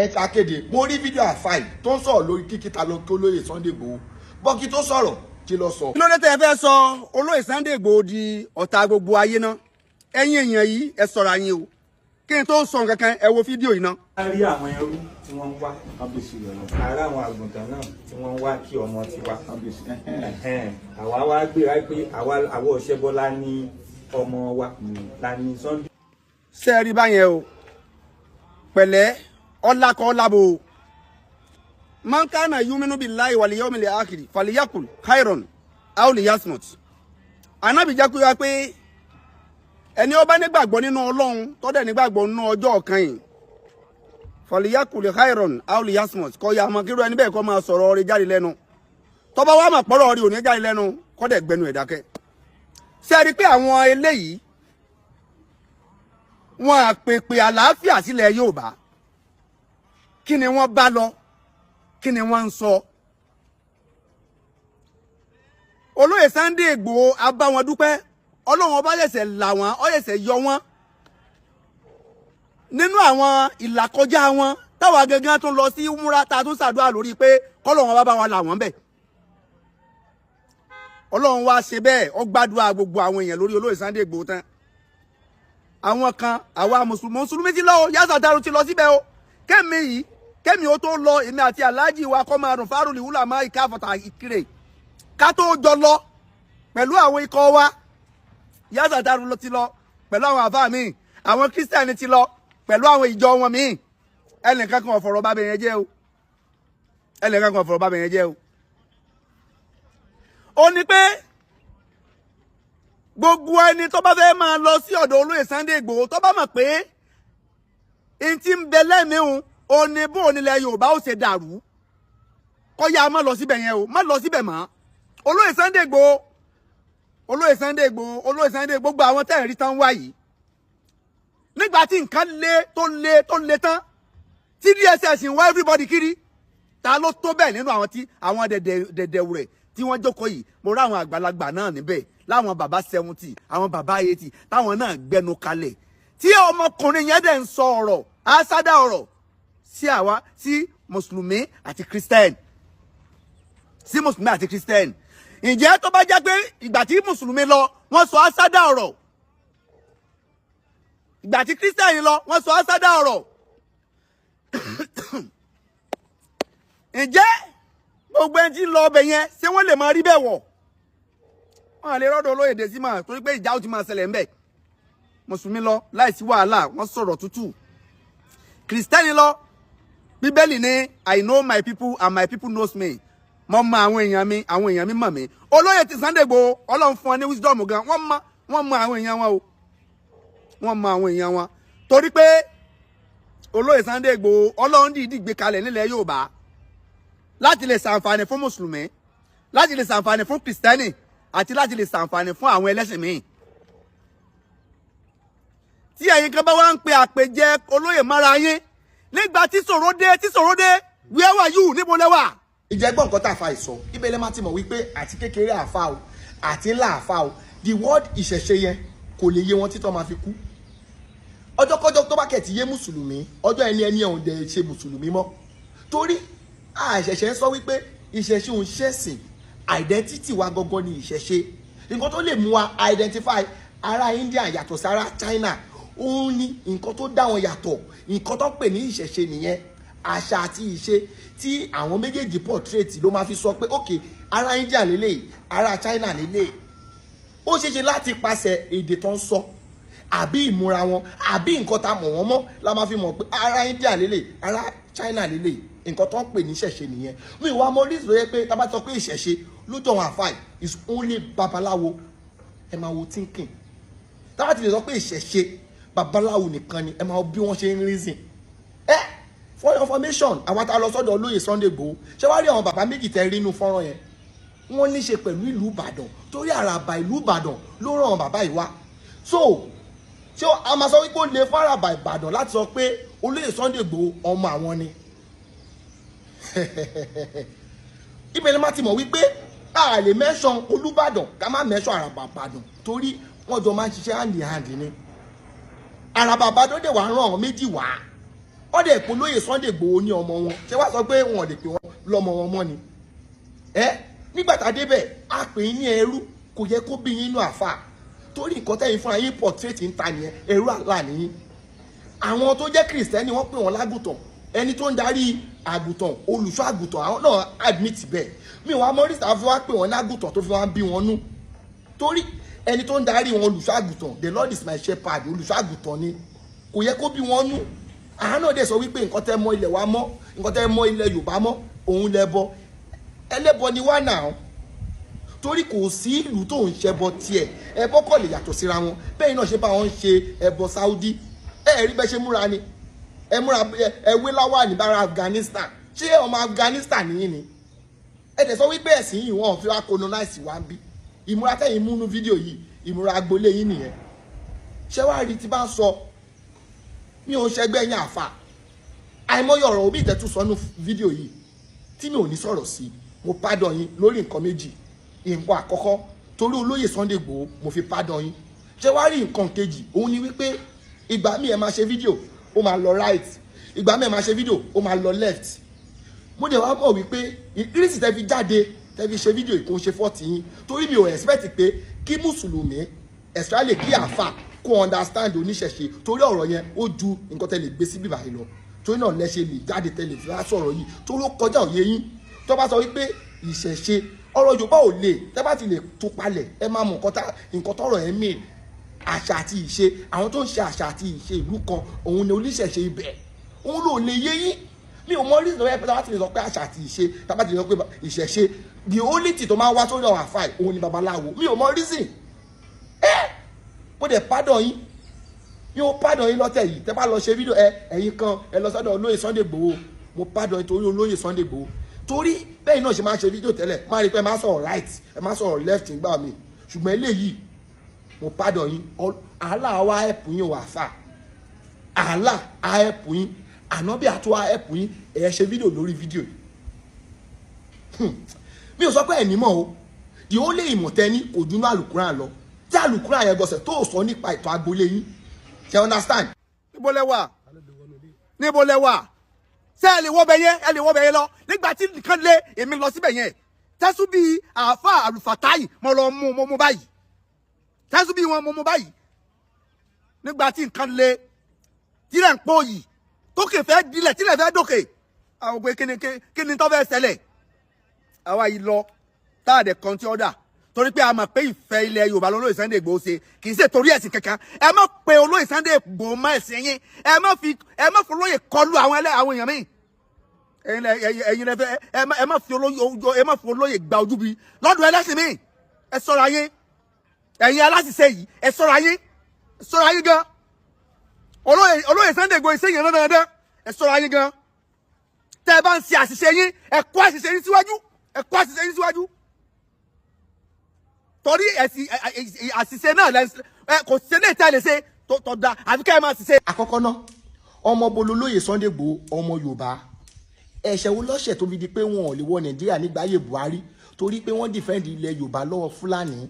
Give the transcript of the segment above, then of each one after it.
Ẹ akéde, mo rí fídíò àfáà yìí tó ń sọ̀rọ̀ lórí kíkíta lọ kí olóyè Sunday Igboho bọ́kí tó sọ̀rọ̀ kí ló sọ. Kí ló dé tẹ́ ẹ fẹ́ sọ olóyè Sunday Igboho di ọ̀tá gbogbo ayé náà? Ẹ̀yin èèyàn yìí, ẹ sọ̀rọ̀ ayé o. Kí n tó sọ nǹkan kan, ẹ wo fídíò yìí náà. A rí àwọn ẹrú tí wọ́n ń wá, a rí àwọn àgùntàn náà tí wọ́n ń wá kí ọmọ tiwa. Àwa wá gbéra pé àwa Ọ̀ṣẹ́bọlá ní ọmọ wa la ní Sunday. Ṣé ẹ rí báyẹn o? Pẹ̀lẹ́ ọlákọ̀ ọlábò man kana yuminu billahi wal yawmil akhir falyakul khairan aw liyasmut. Ànábì jẹ́ kó yá pé ẹni ó bá nígbàgbọ́ nínú Ọlọ́run tó dẹ̀ nígbàgbọ́ nínú ọjọ́ kan yìí, falyakul khairan aw liyasmut, kó yá mọ kírú ẹni bẹ́ẹ̀ kó máa sọ̀rọ̀ ọ̀rẹ́ jáde lẹ́nu. Tó bá wá mà pọ̀rọ̀ ọ̀rẹ́ òní jáde lẹ́nu, kó dẹ̀ gbẹnu ẹ̀ dákẹ́. Ṣé ẹ rí pé àwọn eléyìí, wọn àpèpè àlàáfíà sílẹ̀ Yorùbá? Kí ni wọ́n bá lọ? Kí ni wọ́n ń sọ? Olóyè Sunday Igboho, a bá wọn dúpẹ́. Ọlọ́run ọba ṣẹ̀ṣẹ̀ là wọ́n, ó ṣẹ̀ṣẹ̀ yọ wọ́n nínú àwọn ìlàkọjá wọn, táwa gangan tún lọ sí múra, tá a tún ṣàdúrà lórí pé kọ́lọ́run ọba bá wa là wọ́n bẹ̀. Ọlọ́run wá ṣe bẹ́ẹ̀, ó gbàdúrà gbogbo àwọn èèyàn lórí olóyè Sunday Igboho tán. Àwọn kan, àwa mùsùlùmí ti lọ o, yásà dárò ti lọ síbẹ̀ o. Kémi yìí, kémi ó tó lọ, èmi àti aláàjì wa kọ́ máa rùn fárúlì wúlà máa ìka àfọ̀tà ìkirè, ká tó jọ lọ pẹ̀lú àwọn ikọ̀ wa, yásà dárò ti lọ pẹ̀lú àwọn àfáà míì, àwọn kírísítẹ̀nì ti lọ pẹ̀lú àwọn ìjọ wọn míì. Ẹnìkan kan ọ̀fọ̀rọ̀ bá bẹ̀yẹn jẹ́ o, ẹnìkan kan ọ̀fọ̀rọ̀ bá bẹ̀yẹn jẹ́ o. Ó ní pé gbogbo ẹni tó bá fẹ́ máa lọ sí ọ̀dọ̀ olóyè Sunday Igboho, tó bá mọ̀ pé n ti ń bẹ lẹ́mìí ó ní bó onílẹ̀ Yorùbá ó ṣe dàrú, kó yá má lọ síbẹ̀ yẹn o, má lọ síbẹ̀ mọ́. Olóyè Sunday Igboho, olóyè Sunday Igboho, olóyè Sunday, gbogbo àwọn tẹ́ ẹ̀ rí tán wá yìí, nígbà tí nǹkan le tó le tó le tán, tí DSS ń wá everybody kiri, ta ló tó bẹ́ẹ̀ nínú àwọn tí àwọn dẹ̀dẹ̀ rẹ̀ tí wọ́n jókòó yìí? Mo rá àwọn àgbàlagbà náà níbẹ̀, láwọn bàbá 70, àwọn bàbá 80, táwọn náà gbẹnu kalẹ̀ tí ọmọkùnrin yẹn dẹ̀ ń sọ ọ̀rọ̀ àsádà ọ̀rọ̀ sí àwa, sí mùsùlùmí àti christian, sí mùsùlùmí àti christian. Ǹjẹ́ tó bá jẹ́ pé ìgbà tí mùsùlùmí lọ, wọ́n sọ àsádà ọ̀rọ̀, ìgbà tí christian lọ, wọ́n sọ àsádà ọ̀rọ̀, ǹjẹ́ gbogbo ẹni tí ń lọ ọbẹ̀ yẹn, ṣé wọ́n lè máa rí bẹ́ẹ̀ wọ̀? Wọ́n á lè rọ́dọ̀ olóyè dé sí máa, torí pé ìjà ó ti máa ṣẹlẹ̀ ńbẹ̀. Mùsùlùmí lọ láìsí wàhálà, wọ́n sọ̀rọ̀ tútù. Kìrìsìtẹ́nì lọ, Bíbélì ní, "I know my people and my people knows me." Mo mọ àwọn èèyàn mi, àwọn èèyàn mi mọ̀ mí. Olóyè ti Sunday Igboho, Ọlọ́run fún wọn ní wisdom gan. Wọ́n mọ àwọn èèyàn wọn o, wọ́n mọ àwọn èèyàn wọn, torí pé olóyè Sunday Igboho, Ọlọ́run dìídì gbé kalẹ̀ nílẹ̀ Yorùbá láti lè ṣàǹfààní fún mùsùlùmí, láti lè ṣàǹfààní fún kìrìsìtẹ́nì, àti láti lè ṣàǹfààní fún àwọn ẹlẹ́sìn míì. Tí ẹ̀yin kan bá wá ń pe àpèjẹ olóyè mára yín nígbà tí ṣòro dé, tí ṣòro dé, where were you? Níbo lẹ wà? Ìjẹ́gbọ́n nǹkan tá a fa ìsọ ibẹ̀ lẹ́ máa ti mọ̀ wípé àti kékeré àfa o, àti ńlá àfa o, the word ìṣẹ̀ṣe yẹn kò lè yé wọn títọ́ máa fi kú. Ọjọ́kọ́jọ́ tó bá kẹ̀ ti yé mùsùlùmí, ọjọ́ ẹni ẹni ọ̀hún dẹ̀ ṣe mùsùlùmí mọ́, torí àṣẹ̀ṣẹ̀ ń sọ wípé ìṣẹ̀ṣe òun ṣẹ̀sìn, identity wa gangan ni ìṣẹ̀ṣe. Nǹkan tó lè mú wa identify ará India yàtọ̀ sí ará China, òun ni nǹkan tó dá wọn yàtọ̀. Nǹkan tó ń pè ní ìṣẹ̀ṣe nìyẹn. Àṣà àti ìṣe tí àwọn méjèèjì portrait ló máa fi sọ pé, ok, ará India lélẹ̀, ará China lélẹ̀. Ó ṣeéṣe láti pàṣẹ èdè tó ń sọ, àbí ìmúra wọn, àbí nǹkan tá a mọ̀ wọ́n mọ́, la máa fi mọ̀ pé ará India lélẹ̀, ará China lélẹ̀. Nǹkan tó ń pè ní ìṣẹ̀ṣe nìyẹn. Mi ìwà mọ orí ìṣòro yẹ pé tá a bá sọ pé ìṣẹ̀ṣe lójú àwọn àfáà is only babaláwo. Ẹ máa wo thinking. Tá a bá ti lè sọ pé ìṣẹ̀ṣe babaláwo nìkan ni, ẹ máa wo bí wọ́n ṣe ń reason. Ẹ for your information, àwọn tá a lọ sọ́dọ̀ olóyè Sunday Igboho, ṣé wàá rí àwọn bàbá méjì tẹ́ rí inú fọ́nrán yẹn, wọ́n ní ṣe pẹ̀lú ìlú Ìbàdàn, torí àràbà ìlú Ìbàdàn ló ràn àwọn bàbá yìí wá. So ṣé a máa sọ wípé ó lè fún àràbà Ìbàdàn láti sọ pé olóyè Sunday Igboho ọmọ àwọn ni? Ibẹ̀ ni má ti mọ̀ wípé a lè mẹ́sàn Olúbàdàn ká má mẹ́sàn àràbà Ìbàdàn, torí wọ́n jọ máa ń ṣiṣẹ́ hand in hand ni. Àràbà Ìbàdàn dẹ̀ wá ràn àwọn méjì wá. Ọdẹ èpò lóye Sunday Igboho ní ọmọ wọn. Ṣé wàá sọ pé wọn ò lè pè wọn lọ́mọ wọn mọ́ ni? Ẹ nígbà tá a débẹ̀, a pè yín ní ẹrú, kò yẹ kó bí yín inú àfà, torí nǹkan tẹ́yìn fúnra yín portrait ń ta nìyẹn. Ẹrú àlá nìyín. Àwọn tó jẹ́ kìrìsìtẹ́nì, wọ́n pè wọ́n lágùtàn. Ẹni tó ń darí àgùtàn, olùṣọ́ àgùtàn, àwọn náà admit bẹ́ẹ̀. Mi ò wá mọ oríṣi àfi wá pè wọ́n lágùtàn tó fi wá ń bí wọn nú, torí ẹni tó ń darí wọn, olùṣọ́ àgùtàn, "The Lord is my shepherd", olùṣọ́ àgùtàn ni, kò yẹ kó bí wọn nú. Àwọn náà dẹ̀ sọ wípé nǹkan tẹ́ mọ́ ilẹ̀ wa mọ́, nǹkan tẹ́ mọ́ ilẹ̀ Yorùbá mọ́, òun lẹ́bọ. Ẹlẹ́bọ ni wá náà, torí kò sí ìlú tó ń ṣẹbọ tiẹ̀. Ẹbọ kọ̀ lè yàtọ̀ síra wọn. Bẹ́ẹ̀ náà ṣe bá wọn ṣe ẹbọ Saudi. Ẹ rí bẹ́ẹ̀ ṣe múra ni, ẹ múra, ẹ wé láwà ní bára Afghanistan. Ṣé ọmọ Afghanistan nìyí ni? Ẹ dẹ̀ sọ wípé ẹ̀sìn yìí, wọ́n fi wá colonize wa ń bí. Ìmúra tẹ̀yìn múnú fídíò yìí, ìmúra agboolé yín nìyẹn. Ṣé wàá rí tí bá ń sọ, mi ò ń ṣẹgbẹ́ yín àfà. Àìmọye ọ̀rọ̀ òbí ìtẹ́tù sọnù fídíò yìí tí mi ò ní sọ̀rọ̀ sí. Mo pardon yín lórí nǹkan méjì. Nǹkan àkọ́kọ́, torí olóyè Sunday Igboho, mo fi pardon yín. Ṣé wàá rí nǹkan kejì? Òun ni wípé ìgbà míì ẹ máa ṣe fídíò, ó máa lọ right, ìgbà míì ẹ máa ṣe fídíò, ó máa lọ left. Mo dẹ̀ wá mọ̀ wípé ìrísí tẹ́ fi jáde, tẹ́ fi ṣe fídíò ìkó ṣe fault yín, torí mi ò expect pé kí mùsùlùmí, especially kí àáfà, kó understand oníṣẹ̀ṣe, torí ọ̀rọ̀ yẹn ó ju nǹkan tẹ́ lè gbé sí bíbá yìí lọ. Torí náà lẹ ṣe lè jáde, tẹ́ lè fi wá sọ̀rọ̀ yìí, torí ó kọjá òye yín. Tó bá sọ wípé ìṣẹ̀ṣe, ọ̀rọ̀ Yorùbá ò lè tẹ́ bá ti lè tú palẹ̀, ẹ máa mọ̀ nǹkan tọ́rọ̀ ẹ̀ mìíràn. Àṣà àti ìṣe, àwọn tó ń ṣe àṣà àti ìṣe ìlú kan, òun ni oníṣẹ̀ṣe ibẹ̀. Òun ló lè yé yín. Mi ò mọ reason why. Tá bá ti lè sọ pé àṣà àti ìṣe, tá bá ti lè sọ pé ìṣẹ̀ṣe, the only thing tó máa wá sórí àwọn àfáì, òun ni babaláwo. Mi ò mọ reason. Ẹ mo dẹ̀ pardon yín. Mi ò pardon yín lọ́tẹ̀ yìí. Tẹ́ bá lọ ṣe fídíò ẹ, ẹ̀yin kan ẹ lọ sọ́dọ̀ olóyè Sunday Igboho, mo pardon yín torí olóyè Sunday Igboho, torí bẹ́ẹ̀ náà ṣe máa ń ṣe fídíò tẹ́lẹ̀, máa rí pé ẹ máa sọ̀rọ̀ right, ẹ máa sọ̀rọ̀ left nígbà mi. Ṣùgbọ́n eléyìí, mo pardon yín. Allah wa help yín wà fà, Allah á help yín, ànábì àtúwà help yín. Ẹ ṣe fídíò lórí fídíò yìí. Mi ò sọ pé ẹ̀ nímọ̀ o. The only ìmọ̀ tẹ́ ní kò dúnú àlùkùrán lọ, tí àlùkùrán yẹn gbọ̀sẹ̀ tó sọ nípa ìtàn agboolé yín. Ṣe understand? Níbo lẹ wà? Níbo lẹ wà? Ṣé ẹ lè wọ́ bẹ yẹn? Ẹ lè wọ́ bẹ yẹn lọ nígbà tí nǹkan lé. Èmi lọ síbẹ̀ yẹn, tẹ́sù bíi àáfà àlùfàtáyì, mo lọ mú, mo mú báyìí. Tẹ́sù bíi wọn, mo mú báyìí nígbà tí nǹkan lé, tílẹ̀ ń pọ̀ yìí, tókè fẹ́ dilẹ̀, tílẹ̀ fẹ́ dókè. Àwọn òpè kíni kíni tó fẹ́ ṣẹlẹ̀, àwa yìí lọ tá a dẹ̀ kan tí ó dà, torí pé a mọ̀ pé ìfẹ́ ilẹ̀ Yorùbá lolóyè Sunday Igboho ṣe, kì í ṣe torí ẹ̀sìn kankan. Ẹ má pe olóyè Sunday Igboho mọ́ ẹ̀sìn yín. Ẹ má fi olóyè kọlu àwọn ẹlẹ́ àwọn èèyàn míì. Ẹ̀yin lẹ fẹ́. Ẹ má fi olóyè gba ojú bi lọ́dọ̀ ẹlẹ́sìn míì. Ẹ ṣọ́ra yín, ẹ̀yin aláṣìṣe yìí. Ẹ ṣọ́ra yín, ẹ ṣọ́ra yín gan. Olóyè Sunday Igboho ṣe yẹn dandan. Ẹ ṣọ́ra yín gan. Tẹ́ ẹ bá ń ṣe àṣìṣe yín, ẹ kó àṣìṣe yín síwájú, ẹ kó àṣìṣe yín síwájú, torí ẹ̀sìn àṣìṣe náà lẹ kò ṣe lè tẹ́ lè ṣe tó da, àfi kẹ́ ẹ máa ṣiṣẹ́. Àkọ́kọ́ náà, ọmọ bololóyè Sunday Igboho, ọmọ Yorùbá, ẹ̀ṣẹ̀ wo lọ́ṣẹ̀ tó fi di pé wọn ò lè wọ Nàìjíríà nígbà ayé Buhari, torí pé wọ́n defend ilẹ̀ Yorùbá lọ́wọ́ Fúlàní?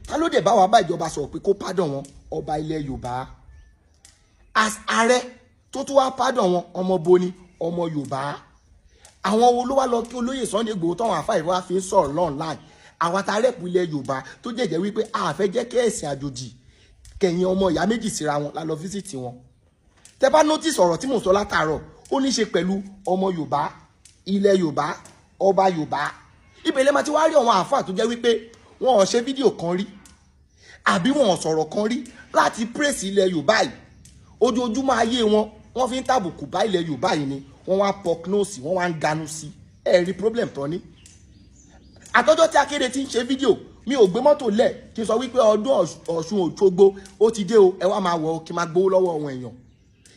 Ta ló dé bá wa bá ìjọba sọ̀rọ̀ pé kó pardon wọn? Ọba ilẹ̀ Yorùbá. As ààrẹ tó tún wá pardon wọn, ọmọ bo ni? Ọmọ Yorùbá. Àwọn wo ló wá lọ kí olóyè Sunday Igboho táwọn àfa ìwà fi ń sọ̀rọ̀ online? Àwa ta rẹ́pù ilẹ̀ Yorùbá, tó jẹ́jẹ́ wípé a fẹ́ jẹ́ kí ẹ̀sìn àjòjì kẹ̀yìn ọmọ ìyá méjì síra wọn, la lọ visit wọn. Tẹ bá notice, ọ̀rọ̀ tí mò ń sọ látàárọ̀, ó ní í ṣe pẹ̀lú ọmọ Yorùbá, ilẹ̀ Yorùbá, ọba Yorùbá. Ibẹ̀ lẹ́ẹ̀ máa ti wá rí àwọn àáfàá tó jẹ́ wípé wọn ò ṣe fídíò kan rí, àbí wọn ò sọ̀rọ̀ kan rí láti praise ilẹ̀ Yorùbá yìí. Ojoojúmọ́ ayé wọn, wọ́n fi ń tàbùkù bá ilẹ̀ Yorùbá yìí ni. Wọ́n wá pognose, wọ́n wá ń ganu sí. Ẹ rí problem tán ní àtọ́jọ́ tí akéde ti ń ṣe fídíò. Mi ò gbé mọ́tò lẹ̀ kí n sọ wípé ọdún Ọ̀ṣun Òṣogbo ó ti dé o, ẹ wá máa wọ̀ kí n máa gbowó lọ́wọ́ àwọn èèyàn.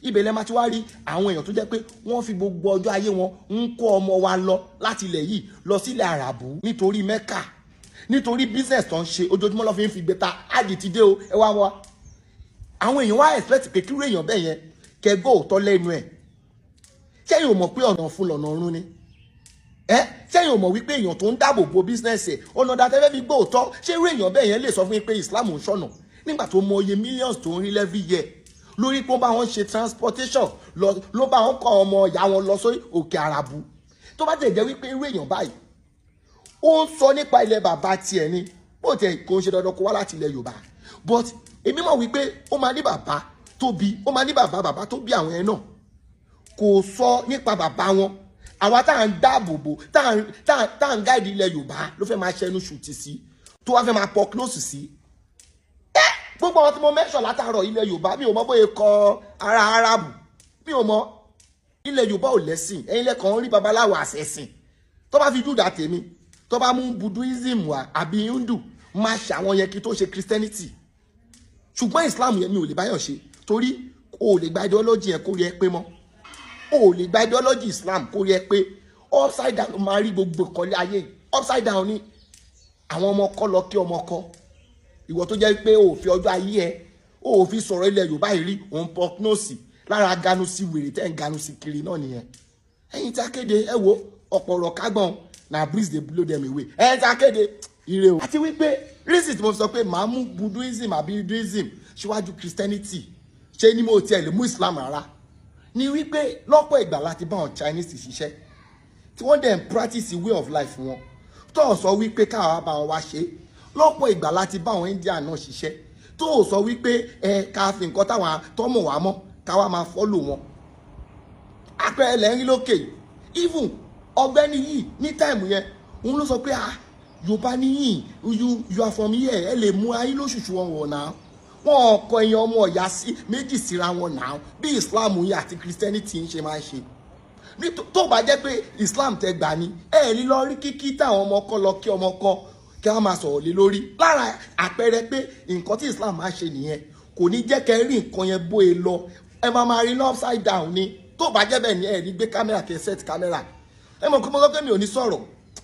Ibẹ̀ lẹ́ máa ti wá rí àwọn èèyàn tó jẹ́ pé wọ́n fi gbogbo ọjọ́ ayé wọn ń kó ọmọ wa lọ láti ilẹ̀ yìí lọ sílẹ̀ Àràbù, nítorí Mẹ́kà, nítorí business tó ń ṣe. Ojoojúmọ́ lọ́ fi ń fi gbé ta ájì ti dé o, ẹ wá wá. Àwọn èèyàn wá expect pé kírú èèyàn bẹ́ẹ̀ yẹn kẹgbọ́ òótọ́ lẹ́nu ẹ̀. Ṣẹ́yìn ò mọ̀ pé ọ̀nà fún lọ́nà ọ̀run ni ẹ? Ṣẹ́yìn ò mọ̀ wípé èèyàn tó ń dáàbò bo business ẹ̀, ọ̀nà dàtẹ́fẹ́ fi gbọ́ òótọ́? Ṣé irú èèyàn bẹ́ẹ̀ yẹn lè sọ fún yín pé Islam ń ṣọ̀nà, nígbà tó mọ iye millions tó ń rí every year, Lórí pé ó bá wọn ṣe transportation lọ, ló bá wọn kọ ọmọ ìyá wọn lọ sórí òkè àràbù. Tó bá tẹ̀ jẹ́ wípé irú èèyàn báyìí ó ń sọ nípa ilẹ̀ bàbá tiẹ̀ ni, bó tiẹ̀ kò ń ṣe dandan kó wá láti ilẹ̀ Yorùbá, but èmi mọ̀ wípé ó máa ní bàbá tó bí, ó máa ní bàbá bàbá tó bí àwọn yẹn náà. Kò sọ nípa bàbá wọn. Àwa tá à ń dáàbò bò, tá à ń gáìdì ilẹ̀ Yorùbá ló fẹ́ máa ṣẹnu ṣùtì sí, tó wá fẹ́ máa pọ close sí. Gbogbo àwọn tí mo mẹ́sàn látàárọ̀ ilẹ̀ Yorùbá, mi ò mọ bóyá kọ ara Arabu, mi ò mọ. Ilẹ̀ Yorùbá ò lẹ́sìn. Ẹ̀yin lẹ́kàn rí babaláwo àṣẹ̀sìn. Tó bá fi júdà tèmi, tó bá mú Buddhism wá àbí Hindu, máa ṣe àwọn yẹn kí tó ṣe Christianity. Ṣùgbọ́n Islam yẹn mi ò lè báyọ̀ ṣe, torí o ò lè gba ideology yẹn kó rí ẹ pé mọ́. O ò lè gba ideology Islam kó rí ẹ pé. Upside down máa rí gbogbo ìkọ́lé ayé, upside down ni. Àwọn ọmọ kọ́ lọ kí ọmọ kọ́. Ìwọ tó jẹ́ pé o ò fi ọjọ́ ayé ẹ, o ò fi sọ̀rọ̀ ilẹ̀ Yorùbá yìí rí, òun prognosis lára ganu sí wèrè tẹ́ ń ganu sí kiri náà nìyẹn. Ẹ̀yin tí a kéde, ẹ wo ọ̀pọ̀ ọ̀rọ̀ kágbọ̀n na breeze dey blow them away. Ẹ̀yin tí a kéde, ire o. Àti wípé reason tí mo fi sọ pé màá mú Buddhism àbí Hinduism síwájú Christianity, ṣé ni mo tiẹ̀ lè mú Islam rárá, ni wípé lọ́pọ̀ ìgbà láti bá àwọn Chinese ṣiṣẹ́ tí wọ́n dẹ̀ ń practice way of life wọn, tó sọ wípé káwa bá wọn wá ṣe. Lọ́pọ̀ ìgbà láti bá àwọn India náà ṣiṣẹ́, tó sọ wípé ẹ ká fi nǹkan táwọn tọ́mọ̀ wá mọ́ káwa máa follow wọn. Àpẹẹrẹ lẹ́ ń rí lókè. Even ọ̀gbẹ́ni yìí ní time yẹn, òun ló sọ pé, "Ah, Yorùbá níyìn, you are from here, ẹ lè mú ayé lóṣooṣù wọn wọ̀ náà." Wọn kọ èèyàn ọmọ ọ̀yà sí méjì síra wọn náà, bí Islam yìí àti Christianity ń ṣe máa ń ṣe. Tó bá jẹ́ pé Islam tẹ gbà ní, ẹ ní lọ rí kíkí táwọn ọmọ kọ́ lọ kí ọmọ kọ́ kí wọ́n máa sọ̀rọ̀ lé lórí. Lára àpẹẹrẹ pé nǹkan tí Islam máa ṣe nìyẹn, kò ní jẹ́ kẹ́ rí nǹkan yẹn bóye lọ, ẹ máa máa rí ní upside down ni. Tó bá jẹ́ bẹ́ẹ̀ ni, ẹ ní gbé kámẹ́rà kẹ́ set kámẹ́rà. Ẹ mọ̀ kí mo sọ pé mi ò ní sọ̀rọ̀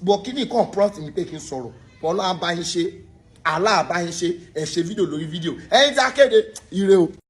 bọ̀, kí ni nǹkan prompt mi pé kí n sọ̀rọ̀. Bọ́lá bá yín ṣe, Allah bá yín ṣe, ẹ ṣe fídíò lórí fídíò. Ẹ̀yin tí a kéde, ire o.